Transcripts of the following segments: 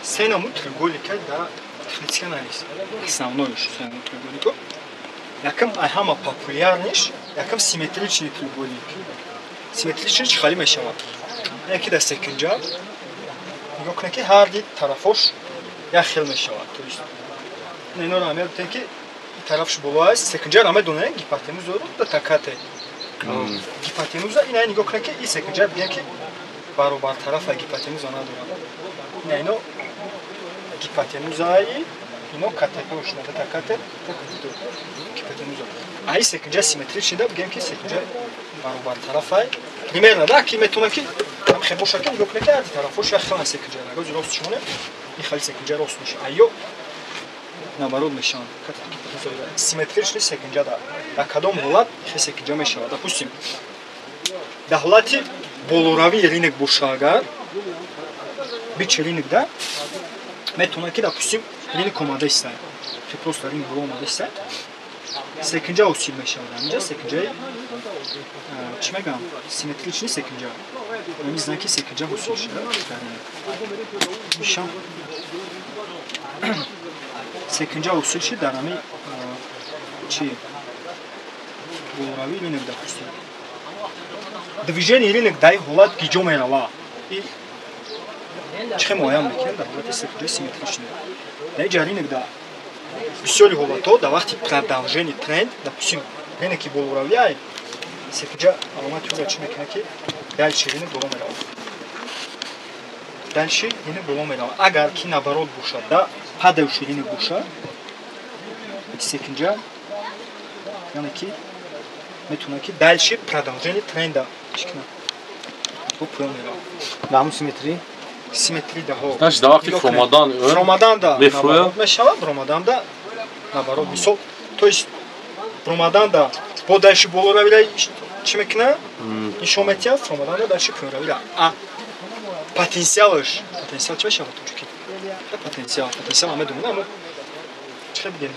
Се намуд треугольника да технический анализ. Основной се намуд треугольнико. Якам ай ҳама популярный ш, якам симметричный треугольник. Симметричный чӣ хали мешавад? Яке дар секинҷа нигоҳ кунед, ки ҳар ди тарафош як хел мешавад. То есть иноро ҳам бутем, ки тарафш боло аст, секинҷаро медонед, гипотенузаро да такате. Гипотенуза ина нигоҳ кунед, ки и секинҷа бигем, ки баробар тарафа гипотенуза надорад. Ина ино гипотенузаи, ино катетош да катет гипотенуза. А и секинҷа симметричный да бигем, ки секинҷа баробар тарафай примерно да, ки метавонад, ки ҳам хел боша, ки нигоҳ кунед, ки ҳар тарафош як хел секинҷа. Агар рост шумоне, ин хали секинҷа рост меша, а ё наоборот мешаванд. Симметричный секинҷа да дар кадом ҳолат хел секинҷа мешавад? Допустим, дар ҳолати болоравии рынок боша, агар бычий рынок да метавонад, ки, допустим, рынок омада истад, просто рынок боло омада истад, секинҷа ҳосил мешавад. Инҷа секинҷаи чӣ мегӯям, симметричный секинҷа, ами знаки секинҷа ҳосил шуда. Мешам секинҷа ҳосил шид дар ами чи болоравии рынок. Допустим, движение рынок дар ин ҳолат гиҷо мерава и чӣ хел муайян мекунем дар ҳолати секинҷаи симметричный? Дар инҷа рынок да бисёри ҳолатҳо дар вақти продолжение тренд, допустим, рынок и болоравиай, секинҷа аломати ӯро чӣ мекунад, ки дальше рынок боло меравад, дальше рынок боло меравад. Агар ки наоборот бошад, да падающий рынок бошад, секинҷа яъне ки метавонад, ки дальше продолжение тренда чӣ кунад, бо поён меравад. Да ҳамун симметрӣ. Симметрия даҳо. Значит, дар вақти фуромадан фуромаданда мефурӯяд? Мешавад, фуромаданда наоборот. Мисол, то есть фуромаданда бо дальше болоравира чӣ мекунад, нишон метиҳад, фуромаданда дальше поёнравира. А потенсиалаш, потенсиал чӣ мешавад тоҷики? Потенсиал, потенсиал ҳама медонем, аммо чӣ хел бигем?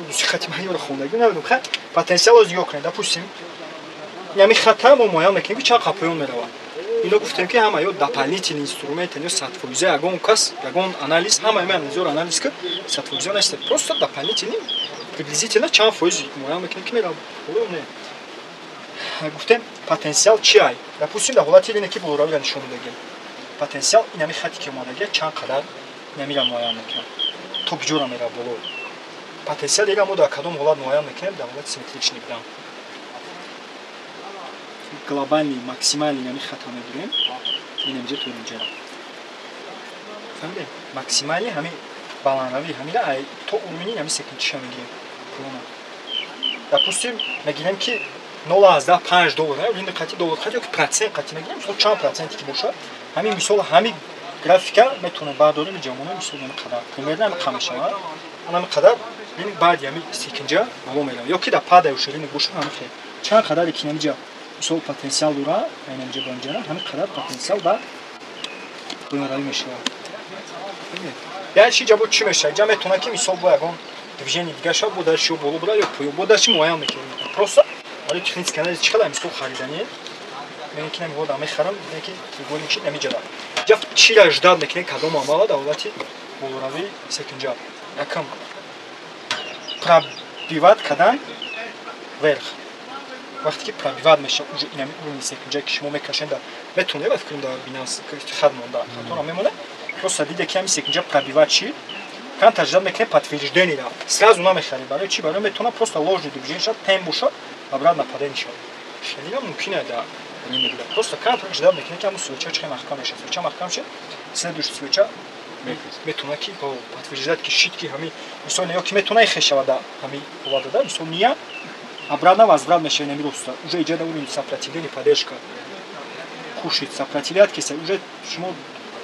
Русӣ хати ман ёро хондагӣ намедонам. Хай, потенсиалро нигоҳ кунед. Допустим, ҳамин хата мо муайян мекунем, ки чанд қад поён меравад. Ино гуфтем, ки ҳама ё дополнительный инструмент, ё 100%. Ягон кас, ягон анализ, ҳама ами анализёро анализ ки 100% нест, просто дополнительный, приблизительно чанд фоиз муайян мекунем, ки меравад боло не. Гуфтем, потенсиал чи ай? Допустим, дар ҳолати ине ки болоравиро нишон додагем, потенсиал ин ҳами хате ки омадагия, чанд қадар инамира муайян мекунам, то куҷора меравад боло. Потенсиал ира мо дар кадом ҳолат муайян мекунем? Дар ҳолати симметричный будан глобальный максимальный ҳами хата мегирем, инамҷа то инҷара. Фаҳмидем? Максимальный ҳами баландравӣ ҳамира ай то уровень и ҳами секинчиша мегирем поёна. Допустим, мегирем, ки 0,5 доллар ин қати доллар қати ёки процент қати мегирем. Мисол, чанд проценте ки бошад, ҳамин мисол, ҳамин графика метавонем бардорем ҷамона. Мисол, ҳами қадар примерно ҳами қад мешавад, ҳами қадар ин баъди ҳами секинҷа боло меравад. Ё ки дар падающий рынок бошад, ҳами хел чанд қадаре ки инамиҷа мисол потенсиал дора, инамиҷа ба инҷара ҳамин қадар потенсиал ба поёнравӣ мешавад. Дальше ҷа бо чӣ мешавад? Ҷа метавонад, ки мисол бо ягон движение дига шавад, бо дальше ё боло бира, ё поён, бо дальше муайян мекунем. Просто барои технический анализ чӣ қадар мисол харидани мегӯем, ки намиҳода мехарам, мегӯем, ки треугольник чи намиҷада. Ҷа чира ждать мекунем, кадом амала дар ҳолати болоравӣ секинҷа? Якам, пробивать кардан вверх. Вақте ки пробивать мешавад уже инами уровень секинҷа, ки шумо мекашед, метавонед, ба фикрам, дар Бинанс хат монда, хатора мемонад. Просто диде, ки ҳами секинҷа пробивать шид, камтар ждать мекунед подтверждение ра, сразу намехаред. Барои чӣ? Барои метавонад просто ложный движение шавад, тем бошад, обратно падение шавад. Хеле мумкин аст дар рынок. Просто камтар ждать мекунед, ки ҳамун свеча чӣ маҳкам мешавад. Свеча маҳкам шид, следующий свеча метавонад, ки подтверждать ки шид, ки ҳами мисол, ё ки метавонад ихе шавад ҳами ҳолата да. Мисол, ния обратно возврат мешавад инами роста, уже иҷода уровень сопротивления, поддержка кушид, сопротивлять ки уже шумо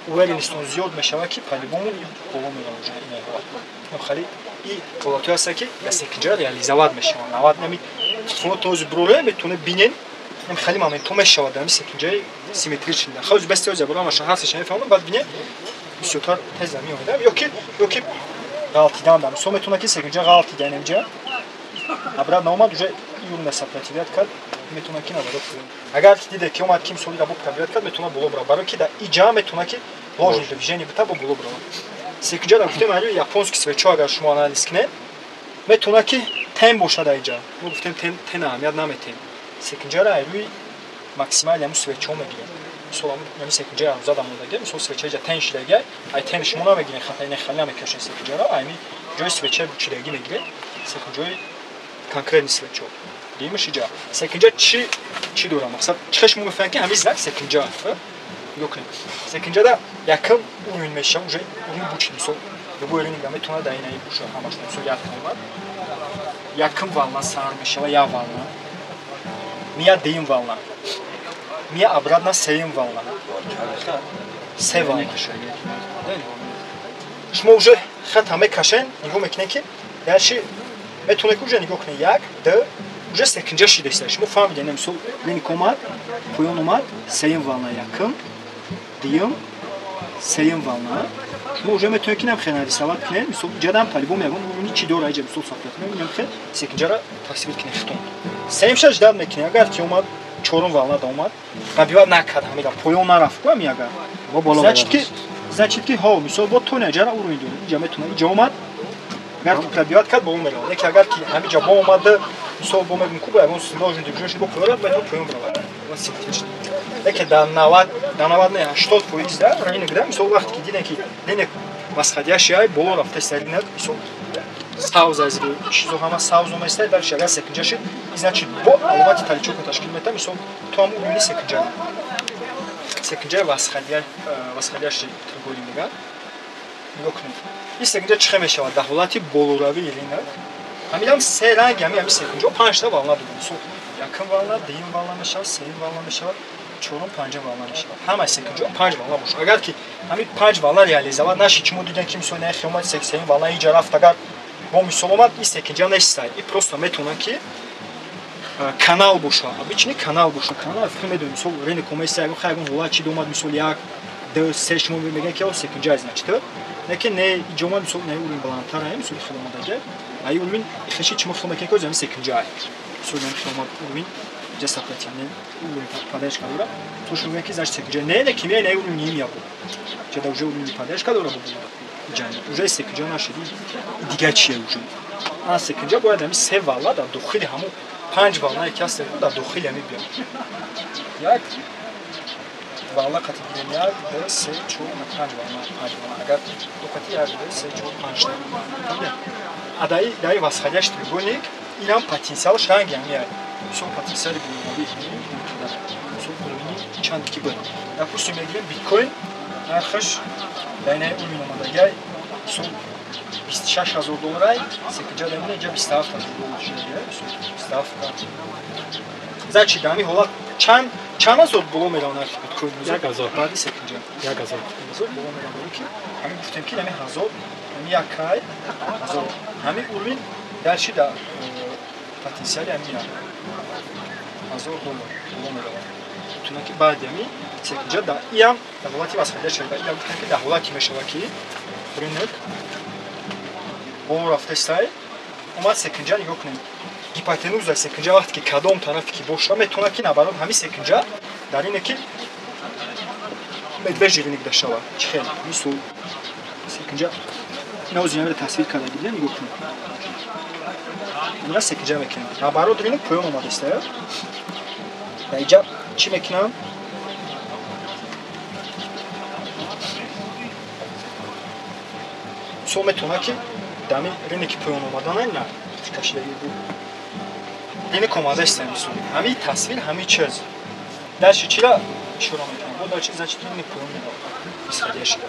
уверенность он зиёд мешавад, ки по-любому боло меравад уже ина ҳолат. Хали и ҳолатҳое ҳастанд, ки дар секинҷа реализовать мешаванд. Навад нами телефонотон броре метавонед бинен, хали моментҳо мешавад дар ҳами секинҷаи симметричный. Хавзи басти ози бурам аша ҳасташ мефаҳмам, баъд бинен, бисёртар тез меояд. Ёки ғалтидан да мисол метавонад, ки секинҷа ғалтида, инамҷа обратно омад, уже июлна сопротивлять кард. Метавонад ки наоборот поён. Агар ки диде ки омад ки мисол ира бо пробивать кард, метавонад боло бирава. Барои ки дар иҷа метавонад ки ложный движение бита бо боло бирава. Секунҷа дар гуфтем али японский свечо агар шумо анализ кунед, метавонад ки тен бошад дар иҷа. Мо гуфтем тен аҳамият наметем. Секунҷаро рӯи максимали ҳамун свечо мегирем. Мисол ҳамин секунҷаи арӯза дар мондагӣ, мисол свеча иҷа тен шидагӣ, ай тен шумо намегиред, хатаи нехали намекашед секунҷаро, ами ҷои свеча чидагӣ мегиред, секунҷои конкретный свечо. Димиш иҷа. Секунҷа чӣ дора? Мақсад чӣ шумо мефаҳмед ки ҳамин знак секунҷа. Нигоҳ кунед. Секунҷада якум уровень мешавад, уже уровень бучи, мисол любой рынок метавонад дар инаи буша ҳамаш, мисол як омад. Якум волна сар мешавад, як волна. Мия дуюм волна. Мия обратно сеюм волна. Се волна. Шумо уже хата мекашен, нигоҳ мекунед ки дальше метавонед ки уже нигоҳ кунед як, ду, уже секунҷа шидаиста. Шумо фаҳмидед, мисол рынок омад, поён омад, сеюм волна якум, дуюм, сеюм волна. Шумо уже метавонед ки намхел нарисовать кунед, мисол ҷадам по-любому ягон уровни чӣ дора иҷа мисол сохта кунед, намхел секунҷаро тасвир кунед хитон. Сеюмша ждать мекунед, агар ки омад чорум волна да омад, пробивать накард ҳамира, поён нарафт ку ами агар. Значит ки ҳо, мисол бо тони ҷара уровень дорад. Иҷа метавонад, иҷа омад, агар ки пробивать кард бо меравад. Лекин агар ки ҳамиҷа бо омад, мисол бо мегӯм ку бо ягон сложный движение бо поён рафт, метавонад поён равад. Лекин дар 90 не, 80% да рынок да, мисол вақте ки дидем ки рынок восходящий ай боло рафта рынок, мисол савз аз чизо ҳама савз оместа, дальше агар секунҷа шид, значит бо аломати толчок ташкил метавад, мисол то ҳам уровни секунҷа. Секунҷа восходящий треугольник мегӯянд. Нигоҳ кунед. Ин секунҷа чӣ хел мешавад? Дар ҳолати болоравии рынок ҳаминам се ранг ҳамин секунҷо панҷта волна дорад. Мисол якум волна, дуюм волна мешавад, сеюм волна мешавад, чорум, панҷум волна мешавад. Ҳамаи секунҷо панҷ волна бошад. Агар ки ҳамин панҷ волна реализовать нашид, чӣ мо дидем ки мисол нахи омад сеюм волна иҷа рафт, агар бо мисол омад, ин секунҷа нестай. И просто метавонад ки канал бошад. Обычный канал бошад. Канал фикр медонем, мисол рынок оместа, ягон ягон ҳолат чӣ омад, мисол як, ду, се шумо мегӯянд ки о секунҷа значит. Лекин не иҷа омад, мисол не уровень баландтар ай, мисол хел омадага. Ай уровень хеши чӣ мо хел мекунем ки ҳамин секунҷа ай. Мисол ҳамин хел омад уровень иҷа сопротивление, уровень поддержка дора. То шумо мегӯянд ки значит секунҷа. Не, не, кимия не уровень ним ябо. Иҷа да уже уровень поддержка дора бо. Иҷа уже секунҷа нашид. Дигар чие уже? Ана секунҷа бояд ҳамин се волна дар дохили ҳамон панҷ волнае ки ҳаст дар дохили ҳамин биёд. Як волна қати гирем, як, ду, се, чор, панҷ волна, панҷ волна. Агар ду қати як, ду, се, чор, панҷ. А даи восходящий треугольник инам потенсиалш ранги ҳамин ай. Мисол потенсиали болоравӣ мисол уровни чанд ки буд. Допустим мегирем биткоин нархаш дар инаи уровень омадагай, мисол 26 000 долларай, секунҷа дар иҷа 27 000 доллар шудагай, мисол 27. Значит, дар ҳамин ҳолат чанд ҳазор боло меравад нархи биткоин? 1000. Баъди секунҷа. 1000. 1000 боло меравад, барои ки ҳамин гуфтем ки ҳамин ҳазор, ҳамин якай ҳазор. Ҳамин уровень дальше дар потенсиали ҳамин 1000 доллар боло меравад. Метавонад ки баъди ҳамин секунҷа дар иам дар ҳолати восходящий, дар гуфтем ки дар ҳолате мешавад ки рынок боло рафтаистай, омад секунҷа нигоҳ кунед. Гипотенуза секунҷа вақте ки кадом тарафе ки боша, метавонад ки наоборот ҳамин секунҷа дар ине ки медвежий рынок да шавад. Чӣ хел? Мисол секунҷа инаози ҳамира тасвир карда гирем, нигоҳ кунед. Ина секунҷа мекунем. Наоборот рынок поён омадаиста. Дар иҷа чӣ мекунам? Мисол метавонад ки дар ҳамин рыноки поён омадан на кашидаги буд. Рынок омадаиста мисол. Ҳамин тасвир, ҳамин чиз. Дальше чира ишора мекунам? Бо дальше значит рынок поён меравад. Восходящий.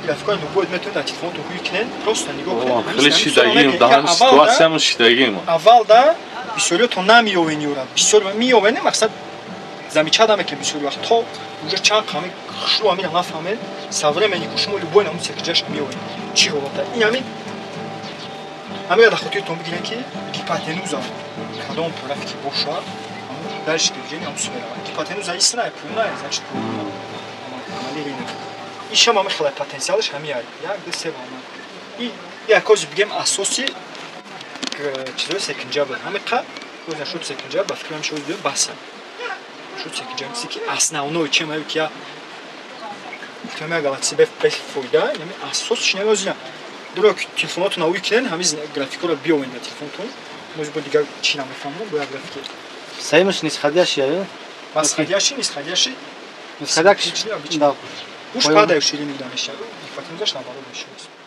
Графикаи любой метавонед дар телефонатон ҳуй кунед, просто нигоҳ кунед. Хеле шидагим, дар ҳамин ситуатсиямо шидагим. Аввал да бисёриётон намеёвен ёра. Бисёр меёвен, мақсад замечать намекунед бисёр вақт то уже чанд қами хушрӯ ҳамина нафаҳмед, со временем шумо любой намуд секунҷаш меёвед. Чӣ ҳолата? Ин ҳамин ҳамина дар хотиртон бигиред ки гипотенуза кадом тарафе ки боша, дальше движение ҳам меравад. Гипотенуза истина поён, значит поён. Амали рынок. Ишам ҳамин хеле потенсиалаш ҳамин ай. Як, ду, се волна. И якози бигем асоси чизои секунҷа буд. Ҳамин қа Озна шуд секинҷа, ба фикрам шуд баса. Шуд секинҷа, мисли ки основной чем аю ки я гуфтам я Galaxy B бефоида, яъне асосш не озина. Дуро телефонотон ауи кинен, ҳамин графикоро биёвен дар телефонтон. Моз бо дигар чӣ намефаҳмам, бо як графики. Сеюмаш нисходящий аю? Восходящий, нисходящий. Нисходящий. Да. Уж падающий линия мешавад. Гипотенузаш наоборот мешавад.